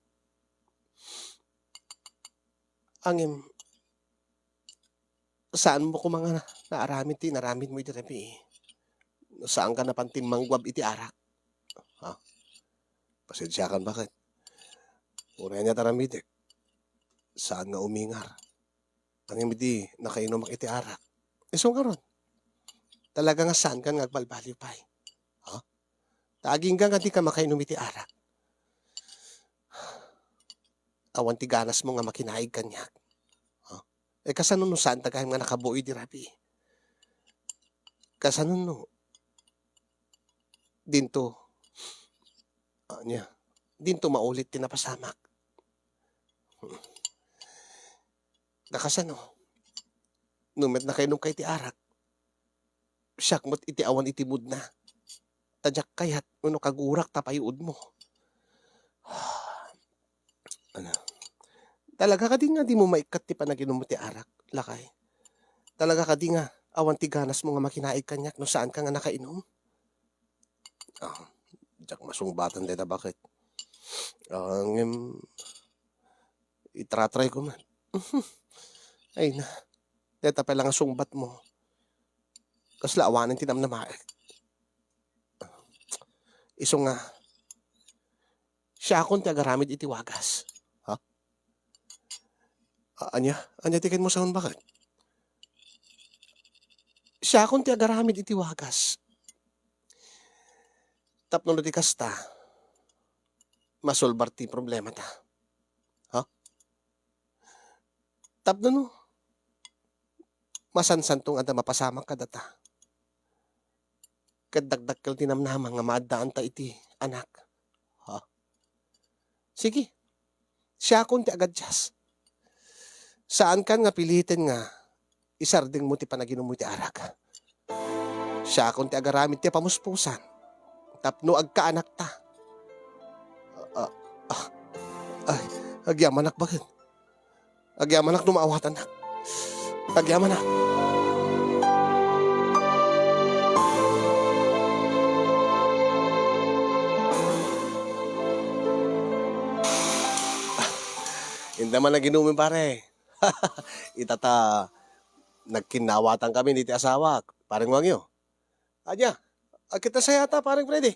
Ngem, saanmo koma nga na-, naaramid ti inaramidmo idi rabii. No saanka napan timmangguab iti arak. Ha? Pasensiakan, baket. Uray aniat aramidek, saan nga umingar. Ngem idi nakainumak iti arak, isu ngarud, talaga nga saankan nga agbalbaliw pay. Ha? Ta agingga nga dika makainom iti arak, awan ti ganasmo nga makinaig kaniak. Ha? E, kasano no saanta gayam nga nakabuoy idi rabii? Kasano no dinto, ania, dinto maulit ti napasamak? Ta kasano no met nakainomka iti arak, siak met iti awan iti moodna, ta diak kayat wenno kagurak ta payuodmo. Ano? Talaga kadi nga dimo maikkat ti panaginummo ti arak, lakay? Talaga kadi nga awan ti ganasmo nga makinaig kaniak no saanka nga nakainom? Ah, diak masungbatan dayta, baket. Ah, ngem, itratry ko man. Ay na, dayta pay la nga sungbatmo. Kasla awanen ti namnamaek. Isu nga, siakon ti agaramid iti wagas. Ha? A-, ania? Ania ti kenmo saon, baket? Siakon ti agaramid iti wagas. Tapno no di kasta, masolbar ti problemata. Ha? Tapno no, masansanto nga adda mapasamak kadata. Ket dakdakkel ti namnama nga maaddaanta iti anak. Ha? Sige, siakon ti agadias. Saankan nga piliten nga isardengmo ti panaginummo iti arak. Siakon ti agaramid ti pamuspusan tapno agkaanakta. Ah, ah, ah, ay, agyamanak, baket. Agyamanak no maawatannak. Agyamanak. Inda man naginumin, pare. Ita ta nagkinnaawatan kami iti asawak, pareng Wangyo. Ania, agkita sayata, pareng Freddy.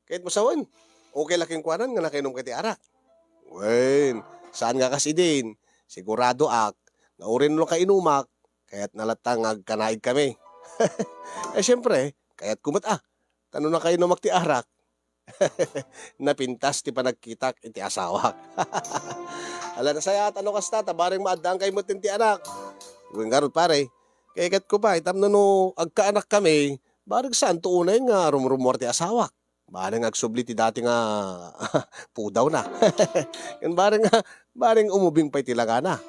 Kayatmo sawen, okay la kenkuanan nga nakainumka iti arak? Wen, saan nga kas idin, siguradoak nga uray no nakainumak, kayatna latta nga agkanaig kami. Eh, siempre, kayatko met a. Ta no nakainumak ti arak, napintas ti panagkitak iti asawak. Ala, nasayaat no kasta, ta bareng maaddaankayo met ti anak. Wen ngarud, pare, kayatko pay, tapno no agkaanak kami, bareng saanto unay nga rumrumuar ti asawak. Bareng agsubli ti dati nga pudawna. Ken bareng, bareng umubing pay ti langana.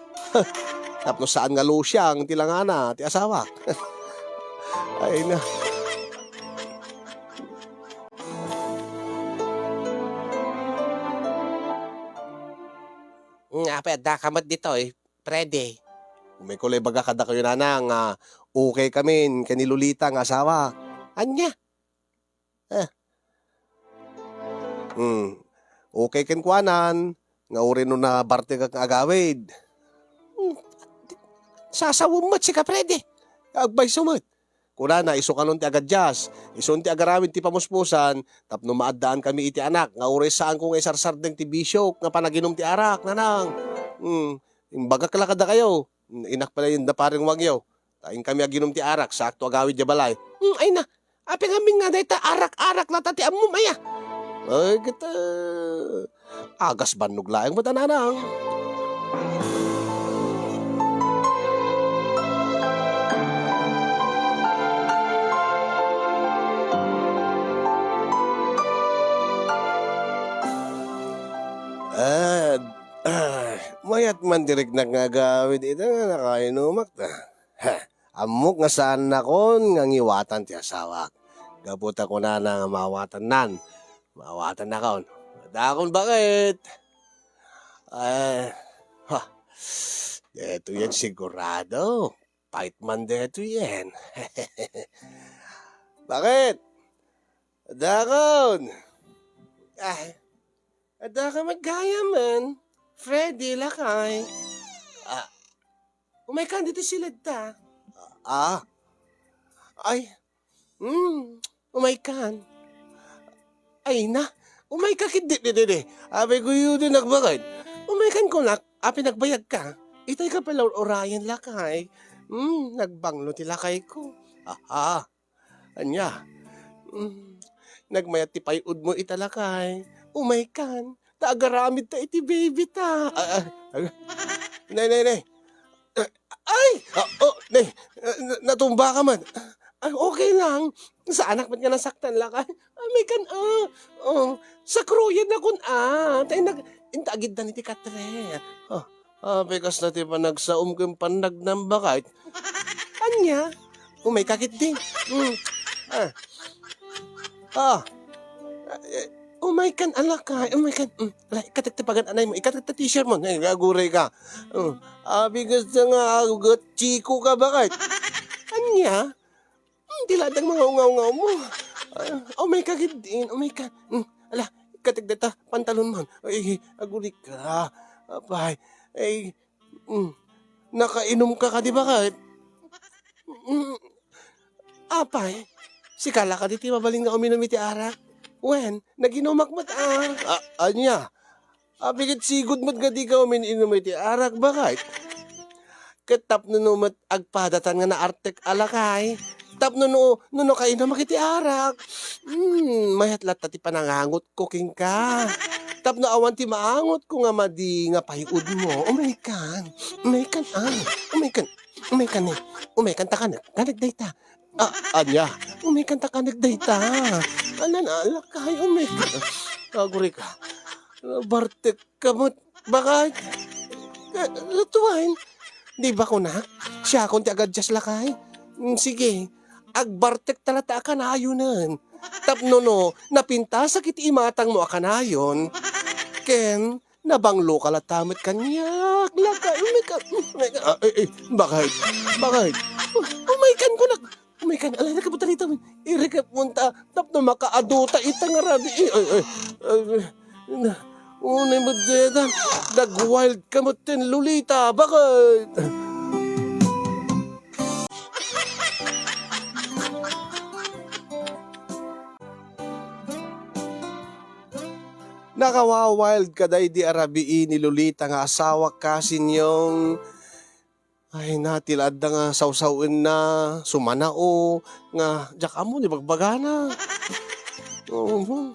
Tapno saan nga lusiang ti langana ti asawak. Ay na. Mm, apay, addaka met ditoy, Freddy? Umay ko la ibaga kadakayo, nana, nga okay kamin ken ni Lolita nga asawa. Ania? Eh. Hmm. Okay kenkuanan, nga uray no nabartekak nga agawid. Hmm. Sasawem met sika, Freddy. Agbayso met. Kunana, isu kanon ti agadias, isun ti agaramid ti pamuspusan, tapno maaddaan kami iti anak, nga uray saanko nga isarsardeng ti bisiok nga panaginum ti arak, nanang. Hmm. Imbagak la kadakayo, inak pay la yun da pareng Wangyo. Ta inkami aginum ti arak, saakto agawid ya balay. Hmm, ay na, apay ngamin nga dayta arak-arak latta ti ammom aya? Ay, ket, ah, agas bannog laeng met a nanang. Ah, ah, mayat man ti riknak nga agawid ita nga nakainumak ta. Ha, ammok nga saannakon nga ngiwatan ti asawak. Gapu ta kunana nga maawatannan. Maawatannakon. Dakon, baket? Eh, ha. Detoy yan sigurado. Pait man detoy yan. Baket? Dakon! Ay, adda ka met gayamen. Freddy, lakay. Ah, umaykan ditoy siled ta. Ah, ay, hmm, umaykan. Ay na, umayka ket di, di, di, di. Apay, guyodenak, baket. Umaykan kunak, apay nagbayag ka. Itay ka pala ur-urayen, lakay. Hmm, nagbanglo ti lakay ko. Aha. Ania? Hmm, nagmayat ti pay-udmo ita, lakay. Umaykan, ta agaramid ta iti baby ta. Ah, ah, ah. Nay, nay, nay. Ay! Ah, oh, nay, ah, na-, natumba ka man. Ay, okay lang. Saanak met nga nasaktan, lakay. Umaykan, ah. Oh, sakroyan na kun, ah. Tay nag-, inta agiddan iti katre. Ah, apay kasta ti panagsaom ken pannagnam, baket. Ania? Umayka ketdi. Hmm. Ah. Ah. Eh, umaykan, lakay, umaykan. Hmm. Ala, ikatek ti pagan-anaymo, ikatek ti t-shirt mo. Ay, aguray ka. Hmm. Apay kasta nga agat chiko ka, baket. Ania? Hmm, ti ladang mga ungaw-ungaw mo. Ah, umayka ketdin, umayka. Hmm. Ala, ikatek dayta pantalon mo. Ay, aguray ka. Apay. Ay, mm, nakainumka kadi, baket? Mm, apay, sika la kadi ti mabalin nga uminum iti arak? Wen, naginumak met, ah. Ah, ania? Apay ket sigud met nga dika umin-inum iti arak, baket? Ket tapno no met agpadatan nga naartek a lakay, tapno no, no nakainumak iti arak, hmm, mayat latta ti panangangotko kenka. Tapno awan ti maangotko nga madi nga pay-udmo. Umaykan. Umaykan, ah. Umaykan. Umaykan, eh. Umaykan ta kanek. Kanek dayta. Ah, ania? Umaykan ta kanek dayta. Ala na, lakay, umaykan. Aguray ka. Bartek ka met, baket. Eh, tuan. Di ba kunak? Siakon ti agadjust, lakay. Mm, sige. Agbartek ta latta a kanayonen. Tapno no, napintasak iti imatangmo a kanayon, ken nabanglo ka latta met kaniak, lakay, umayka, umayka, ah, eh, eh, baket, baket, umaykan kunak, umaykan, ala, irikep ta dita, irikep mo ta, tapno makaadu ta ita nga rabii, ay, ay, ay, na, unay met dayta, nag-wild ka met ten, Lolita, baket? Nakawa-wild kadaydi a rabii ni Lolita nga asawak, kasin, Yong. Ay na, ti la adda nga sawsawenna, sumanao, nga diak ammo ni bagbagana. Oo.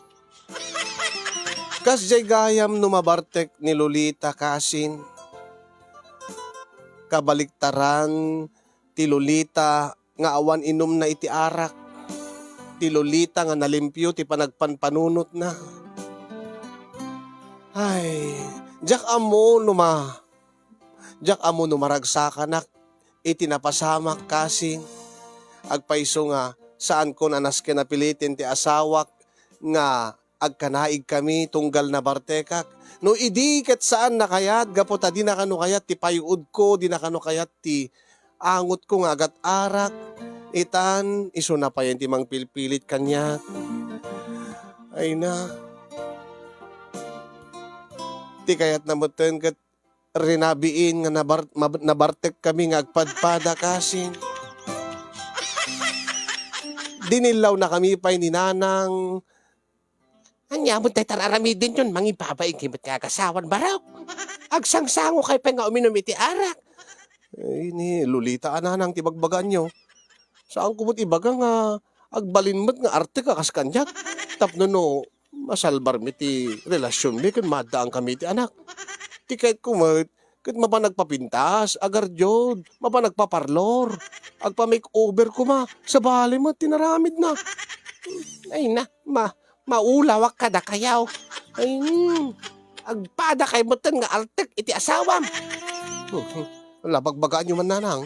Kasdiay gayam no mabartek ni Lolita, kasin. Kabaliktaran ti Lolita nga awan inumna iti arak. Ti Lolita nga nalimpio ti panagpanpanunotna. Ay, diak ammo no ma-, diak ammo no maragsakanak iti napasamak, kasin. Agpayso nga, saankon a nasken a piliten ti asawak nga agkanaigkami tunggal nabartekak. No idi ket saanna kayat, gapu ta dina kano kayat ti pay-udko, dina kano kayat ti angotko nga agat-arak, itan isuna payen ti mangpilpilit kaniak. Ay na. Ti kayatna metten ket rinabiin nga nabar-, mab-, nabartekkami nga agpadpada, kasin. Dinillawna kami pay ni Nanang. Ania met dayta nga aramidenyon, mangibabain kay met nga agasawan, barok. Agsangsangokay pay nga uminum iti arak. Ay, ni Lolita a Nanang ti bagbagaanyo. Saanko met ibaga nga agbalin met nga artek a kas kaniak. Tapno no, masalbarmi ti relasionmi ken maaddaangkami iti anak. Ti kayatko met, ket mapan agpapintas, agardiod, mapan agpaparlor, agpa-makeover koma, sabali met ti naramidna. Ay na, ma-, maulawak kadakayaw. Ay, hmm, agpadakay metten nga artek iti asawam. Ala, bagbagaanyo man, Nanang.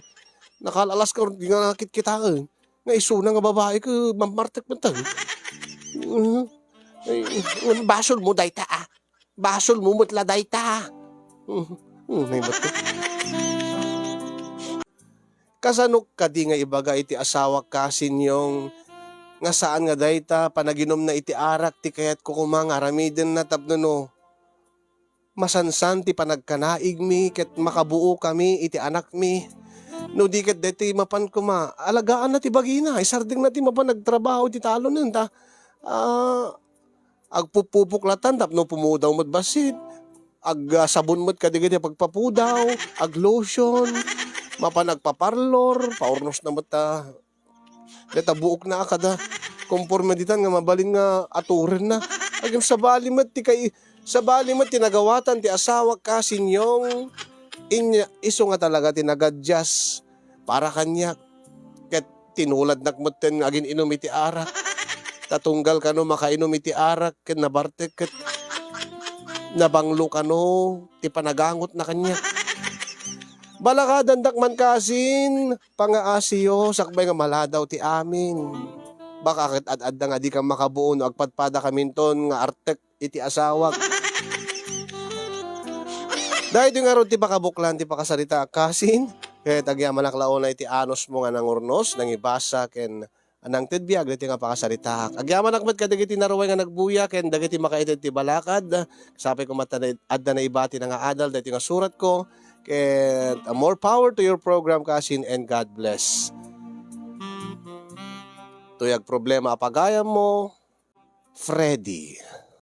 Nakal-alas ka, di nga nakitkitaen. Nga isuna nga babai ket mammartek metten. Mm. Ay, basolmo dayta, ah. Basolmo met la dayta. Mm, mm, nay met. Kasano kadi nga ibaga iti asawak, kasin, Yong, nga saan nga dayta panaginumna iti arak ti kayatko koma nga aramidenna tapno no masansan ti panagkanaigmi ket makabuokami iti anakmi. No di ket daytoy mapan koma, alagaanna ti bagina, isardengna ti mapan agtrabaho iti talonen ta, ah, agpupupuklatan tapno pumudaw met bassit. Agsabon met kadagiti pagpapudaw, aglotion, mapan agpaparlor, paurnosna met ta. Dayta buokna a kada konforme ditan nga mabalin nga aturenna. Agin sabali met ti kay-, sabali met ti nagawatan ti asawak kasin Yong. Inya, isu nga talaga ti nagadyas para kaniak. Ket tinuladnak metten nga agin-inum iti arak. Ta tunggal kano makainom iti arak ket nabartek ket nabanglo kano ti panagangotna kaniak. Balakadandak man kasin pangaasiyo sakbay nga maladaw ti amin. Baka ket ad-adda nga dika makabuo no agpadpadakaminton nga artek iti asawak. Daytoy ngarud ti pakabuklan ti pakasaritaak kasin. Ket agyamanak la unay iti anusmo nga nangurnos, nangibasa ken nangted biag daytoy nga pakasaritaak. Agyamanak met kadagiti naruay nga nagbuya ken dagiti makaited ti balakad. Sapay koma ta na-, adda naibatina nga adal daytoy nga suratko. Ket, uh, more power to your program, kasin, and God bless. Toy agproblema a pagayammo, Freddy.